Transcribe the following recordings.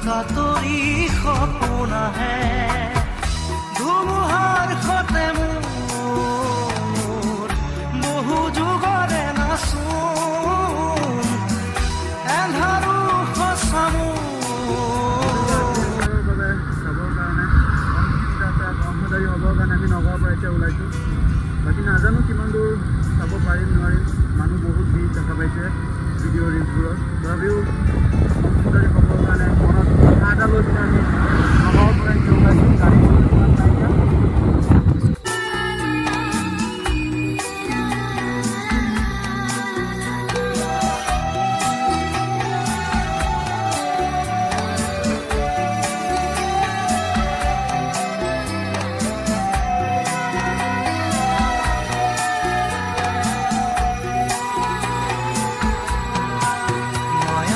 কাতৰি সপোন আহে ধুমুহাৰ সতে মোৰ বহু যুগৰে নাচোন এন্ধাৰো সঁচা মোৰ। চাবৰ কাৰণে অংশীদাৰী হ'বৰ কাৰণে আমি নগাঁৱৰ পৰা এতিয়া ওলাইছোঁ। বাকী নাজানো কিমান দূৰ চাব পাৰিম নোৱাৰিম, মানুহ বহুত ভিৰ দেখা পাইছে ভিডিঅ' ৰিলছবোৰত। তথাপিও অংশীদাৰী হ'বৰ কাৰণে মনত আশা এটা লৈ পিনে আমি নগাঁৱৰ পৰা এতিয়া ওলাইছোঁ। গাড়ী ইমান নাইকিয়া।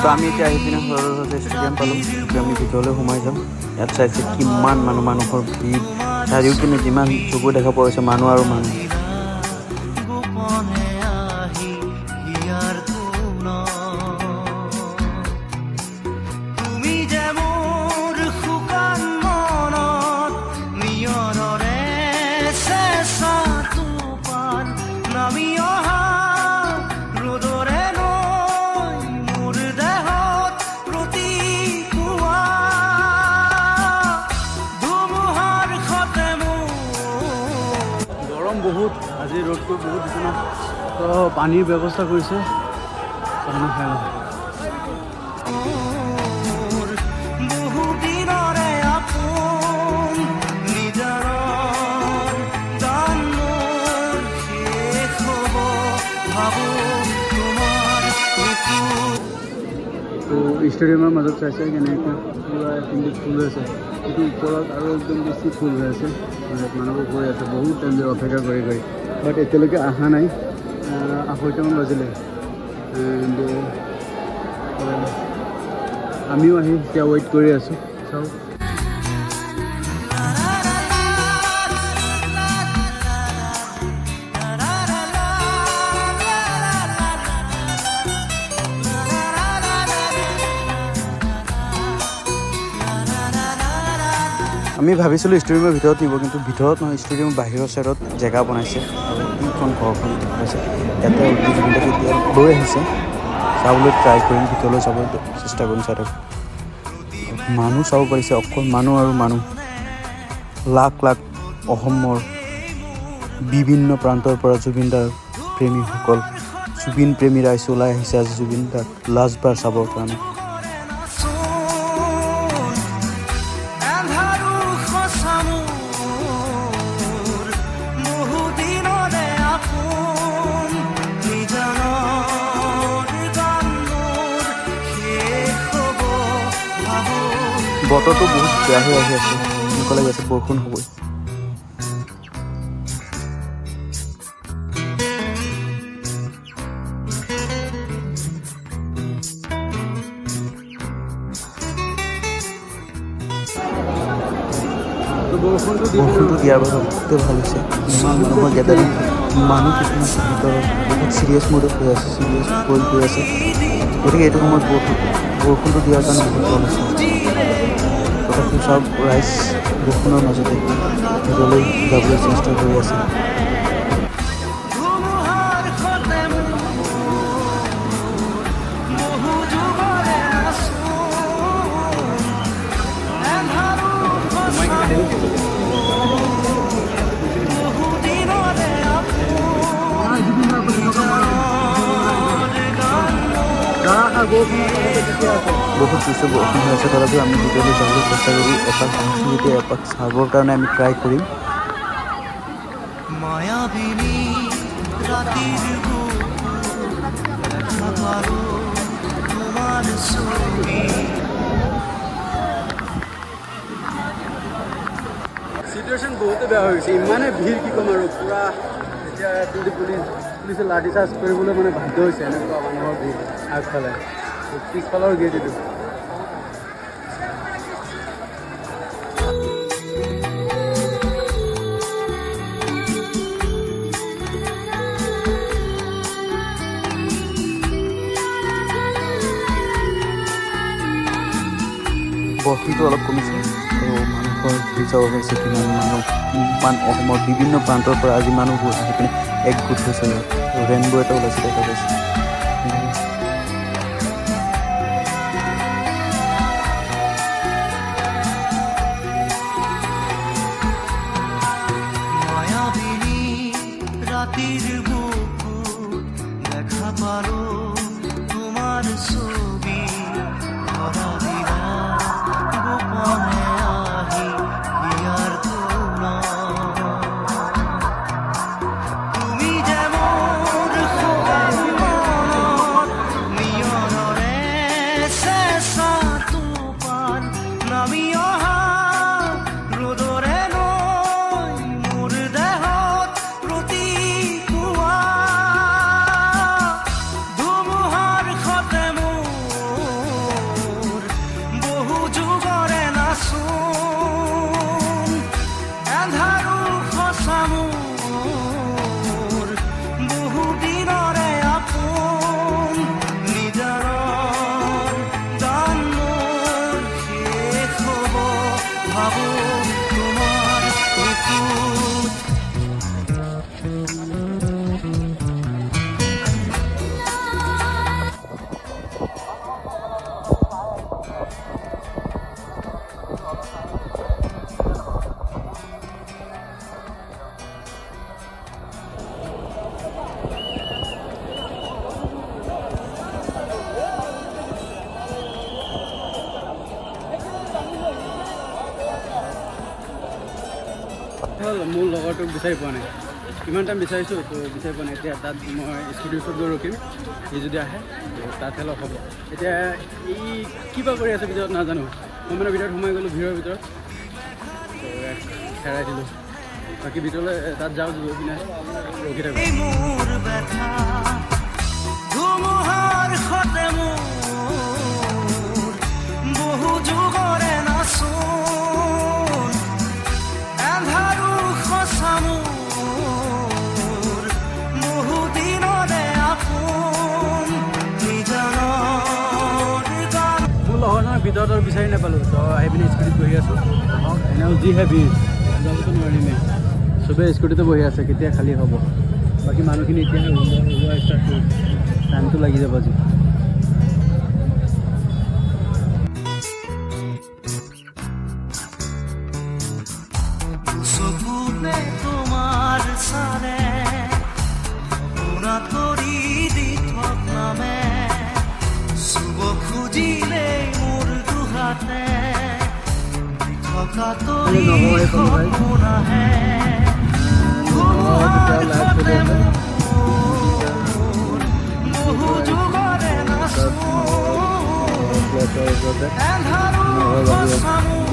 তো আমি এতিয়া আহি পিনে সৰু ষ্টেডিয়াম পালোঁ। এতিয়া আমি ভিতৰলৈ সোমাই যাম। ইয়াত চাইছে কিমান মানুহ, মানুহৰ ভিৰ চাৰিওপিনে, যিমান চকু দেখা পোৱা গৈছে মানুহ আৰু মানুহ। গোপনে আহি হিয়াৰ কোণত তুমি যে মোৰ শুকান মনত নিয়ৰৰে চেঁচা টোপাল নামি অহা ৰ'দৰে নৈ মোৰ দেহত প্ৰতিপুৱা ধুমুহাৰ সতে মোৰ। গৰম বহুত আজি, ৰ'দটো বহুত দিছে ন, তো পানীৰ ব্যৱস্থা কৰিছে, পানী খাই লওঁ। মোৰ বহুদিনৰে আপোন নিজানৰ গান মোৰ শেষ হ'ব ভাবো তোমাৰ বুকুত। তো ষ্টেডিয়ামৰ মাজত চাইছে কেনেকৈ পূৰা এইখিনি ফুল হৈ আছে, এইটো ওপৰত আৰু একদম বেছি ফুল হৈ আছে। মানে মানুহবোৰ গৈ আছে বহুত টাইম ধৰি অপেক্ষা কৰি কৰি, বাট এতিয়ালৈকে অহা নাই। 2:30মান বাজিলে এণ্ড আমিও আহি এতিয়া ৱেইট কৰি আছোঁ। চাওঁ আমি ভাবিছিলোঁ ষ্টেডিয়ামৰ ভিতৰত নিব, কিন্তু ভিতৰত নহয়, ষ্টেডিয়ামৰ বাহিৰৰ ছাইডত জেগা বনাইছে আৰু এইখন ঘৰখন দেখুৱাইছে। ইয়াতে অলৰেডি জুবিনদাক এতিয়া লৈ আহিছে, চাবলৈ ট্ৰাই কৰিম, ভিতৰলৈ যাব চেষ্টা কৰিম। চাই থাকক, মানুহ চাব পাৰিছে, অকল মানুহ আৰু মানুহ, লাখ লাখ অসমৰ বিভিন্ন প্ৰান্তৰ পৰা জুবিনদাৰ প্ৰেমীসকল, জুবিন প্ৰেমী ৰাইজ ওলাই আহিছে আজি জুবিনদাক লাষ্টবাৰ চাবৰ কাৰণে। নাচোন এন্ধাৰো সঁচা মোৰ বহুদিনৰে আপোন নিজানৰ গান মোৰ শেষ হ'ব ভাবো। বতৰটো বহুত বেয়া হৈ আহি আছে, এনেকুৱা লাগি আছে বৰষুণ হ'বই। তো বৰষুণটো দি বৰষুণটো দিয়াৰ বাবে বহুতেই ভাল হৈছে। ইমান মানুহৰ গেডাৰিং, মানুহ কিছুমান ভিতৰত বহুত চিৰিয়াছ মুডত হৈ আছে, চিৰিয়াছ হৈ গৈ আছে। গতিকে এইটো সময়ত বৰষুণটো দিয়াৰ কাৰণে বহুত ভাল হৈছে। তথাপিও চব ৰাইজ বৰষুণৰ মাজতে ভিতৰলৈ যাবলৈ চেষ্টা কৰি আছে। ধুমুহাৰ সতে মোৰ বহু যুগৰে নাচোন এন্ধাৰো সঁচা বহুদিনৰে আপোন নিজানৰ গান মোৰ বহুত বেছি বৰষুণ হৈ আছে, তথাপিও আমি ভিতৰলৈ যাবলৈ চেষ্টা কৰি এপাক আহিছোঁ যেতিয়া এপাক চাবৰ কাৰণে আমি ট্ৰাই কৰিম। মায়াবিনী ৰাতিৰ বুকুত দেখা পালোঁ তোমাৰ ছবি। চিটুৱেশ্যন বহুতে বেয়া হৈ গৈছে, ইমানেই ভিৰ কি ক'ম আৰু। পূৰা এতিয়া পুলিচে লাঠি চাৰ্জ কৰিবলৈ মানে বাধ্য হৈছে, এনেকুৱা মানুহৰ ভিৰ আগফালে, পিছফালৰ গেট এইটো। বৰষুণটো অলপ কমিছে আৰু মানুহৰ ভিৰ চাব পাৰিছে, কিমান মানুহ, কিমান অসমৰ বিভিন্ন প্ৰান্তৰ পৰা আজি মানুহবোৰ আহি পিনে একগোট হৈছে। ইয়াত ৰেইনব' এটা ওলাইছে দেখা পাইছে। মায়াবিনী ৰাতিৰ বুকুত দেখা পালো তোমাৰ ছবি, ধৰা দিলা গোপনে আহি হিয়াৰ কোণত। তুমি যে মোৰ সোণ মনত নিয়ৰৰে চেঁচা টোপাল নামি অহা ৰ'দৰে নৈ মোৰ দেহত প্ৰতিপুৱা, ধুমুহাৰ সতে মোৰ বহু যুগৰে নাচোন, এন্ধাৰো সঁচা মোৰ বহু দিনৰে আপোন, নিজানৰ গান মোৰ শেষ হ'ব ভাবো তোমাৰ বুকুত। হ'ল, মোৰ লগৰটোক বিচাৰি পোৱা নাই, ইমান টাইম বিচাৰিছোঁ তো বিচাৰি পোৱা নাই। এতিয়া তাত মই স্কুটিৰ ওচৰত গৈ ৰখিম, সি যদি আহে তো তাতহে লগ হ'ব। এতিয়া ই কিবা কৰি আছে ভিতৰত নাজানো, মই মানে ভিতৰত সোমাই গ'লোঁ ভিৰৰ ভিতৰত, তো ইয়াক হেৰাই দিলোঁ। বাকী ভিতৰলৈ তাত যাওঁ, গৈ পিনে ৰখি থাকোঁ। এই মোৰ ব্যথা ধুমুহাৰ সতে মোৰ বহু যুগৰে নাচোন, এন্ধাৰো সঁচা মোৰ বহু দিনৰে আপোন, নিজানৰ গান। মোৰ লগৰজনৰ ভিতৰত আৰু বিচাৰি নাপালোঁ, তো আহি পিনে স্কুটিত বহি আছোঁ। আহক, এনেও যিহে ভিৰ যাবতো নোৱাৰিমেই, চবেই স্কুটিতে বহি আছে, কেতিয়া খালী হ'ব। বাকী মানুহখিনি এতিয়াহে ওলোৱা ষ্টাৰ্ট কৰিছে, টাইমটো লাগি যাব আজি। চকুতে তোমাৰ চালে সপোন আঁতৰি দি থক নামে, চুব খুজিলে মোৰ দুহাতে পৃথক আঁতৰি সপোন আহে, ধুমুহাৰ সতে মোৰ বহু যুগৰে নাচোন, এন্ধাৰো সঁচা মোৰ